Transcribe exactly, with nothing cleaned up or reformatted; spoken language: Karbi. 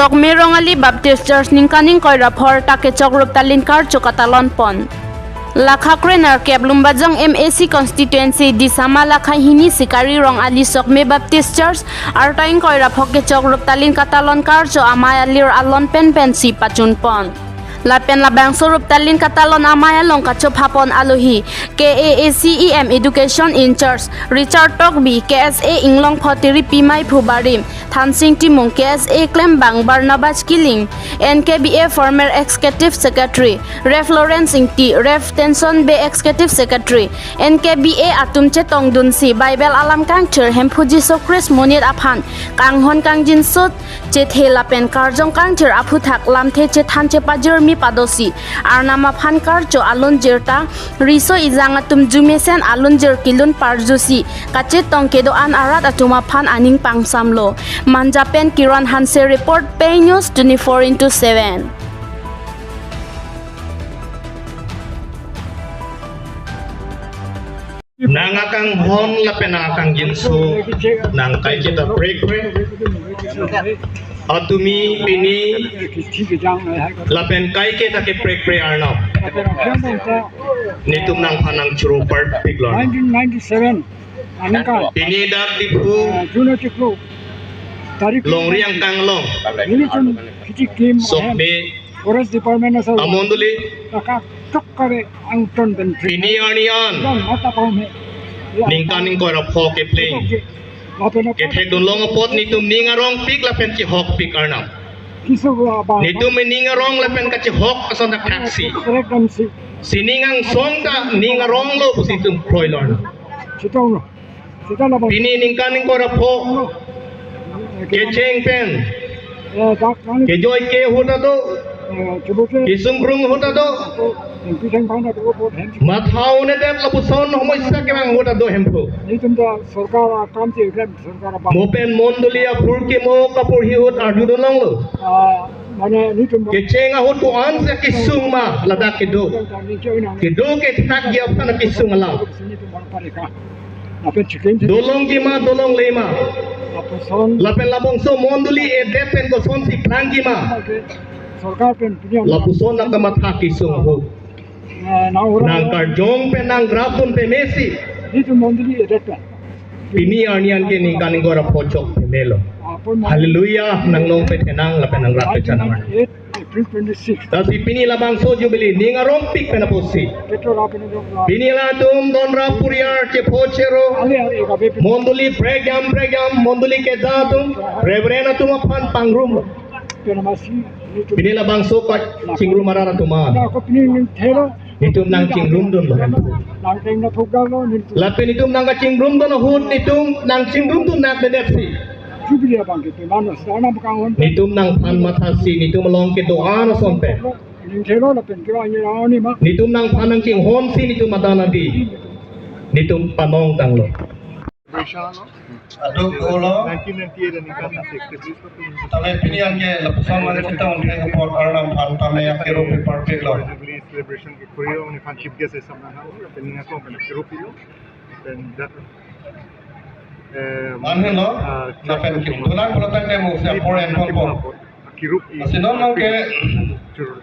Sokme Rongali Baptist Church ningkan ingkoi ra pho arta kechok rup talin karcho katalon pon. Lakha krenerkep Lumbajong M A C constituency Disama lakha hini Sikari Rongali Sokme Baptist Church arta ingkoi ra pho kechok rup talin katalon karcho amei alir alon pen pensi pachun pon. Lapen labangso rup talin katalon amei along kachopha pon alohi K A A C E M Education in Charge Richard Tokbi, K S A Inglongpho Tiripi Meiphu Barim, Thansing Timung, K S A Klembang, Barnabas Killing, N K B A former executive secretary, Rev Lawrence Ingti, Rev Tenson Bey executive secretary, N K B A atum chetongdunsi Bible alam kangthir Hemphu Jisu Christ monit aphan kanghon kangjinso chethe lapen karjong kangthir aphuthak lamthe chethan chepajirmi padosi Arnam aphan karcho alunjir ta riso ejang atum jumesen alunjir kelun parjusi kachetong kedo-an arat atum aphan aning pangsamlo. Manja pen Kiran Hanse report, Pei News twenty-four into seven. Nang akanghon lapen nang akangjinso nang kaiketa prekpre. Atumi pini lapen kaiketa keprekpre Arnam netum nangphan nangchoro parpiklo. Nineteen ninety-seven aningkan, pini dak Diphu, eh, June chiklo tarik longri angkang along nelitum kiti kim ahem Sokme Forest Department asal amondoli kaka tok kare angton dan pini arni an jang mata paham he. Ya, ningkan ingkoi ra pho kepleng oke. Lapen apa? Kethekdun long apot netum ning arongpik lapen chehokpik Arnam. Kiso gua abang. Netum ning arong lapen kachehok ason dak thaksi. Correct dan si. Sining angsong ta ning aronglo pusi netum kroilo Arnam. Sitong lo. Sitong lo, bang. Pini ningkan ingkoi ra pho. Kecheng pen eh, dak kang kejoi ke ahut ta do, eh, chibuke kesung krung ahut ta do, eh, pitheng phan ta do, bo hem. Matha un-edet lapuson homosya kevang ahut ta do Hemphu. Netum ta sorkar akam che rem, sorkar abang. Mo pen mondoli aphurkimo kapurhi ahut arjudun longlo. Ah, mane netum ta kecheng ahut ko-ansi kesung ma ladak kedo. Netum ta ni choi nang. Kedo kethakji aphan kesung alam. Netum ta parika. Lapen chikim dolongji ma, dolongle ma. Lapuson. Lapen labangso mondoli edet pen kosonsi plangji ma. Oke. Sorkar pen pini an. Lapuson nangkamatha kesung ahut. Eh, nang orang nangkarjong pen nangrapdun pemesi. Netum mondoli edet pen. Pini arni an ke ningkan ingkoi ra pho chok pemelo. Apun mon- Hallelujah, nanglong pethenang lapen nangrap pechanang. Nineteen ninety-eight. April twenty-six. Lasi pini labangso Jubilee ning arongpik pen apotsi. Keto ra pini dok ra. Pini latum don ra puriar chepho chero. Ali, ali, kabe pini. Mondoli prekjam prekjam, mondoli keja atum, Reverend atum aphan pangrum. Pini masi, netum. Pini labangso kachingrum arat atum an. Ya, ko pini ning thero. Netum nangchingrumdunlo. Nang teng na thukdaklo, netum. Lapen netum nangkachingrumdun ahut netum nangchingrumdun nangkledetsi. Jubilee abang ke, mano, sana bukang on. Netum nangphan mathasi, netum along kedo-an ason pen. Ning thero lapen kira ni rao ni ma. Netum nangphan nangchinghonsi netum adan adi. Netum panong tanglo. Aduk dolo. Nineteen ninety-eight and nineteen sixty-three. Tame pini an ke lapuson mane kita undang report Arnam aphan tame yang kerup parpiklo. Jubilee celebration ke kurio ni aphan chief guest esam nang hang, lapen ning akong pen kerup pilo. Then that, eh, manhelo, ah, lapen kim. Dolang pulo tangte mo siap por en pon pon. Kirup i. Asinon nang ke. Chur.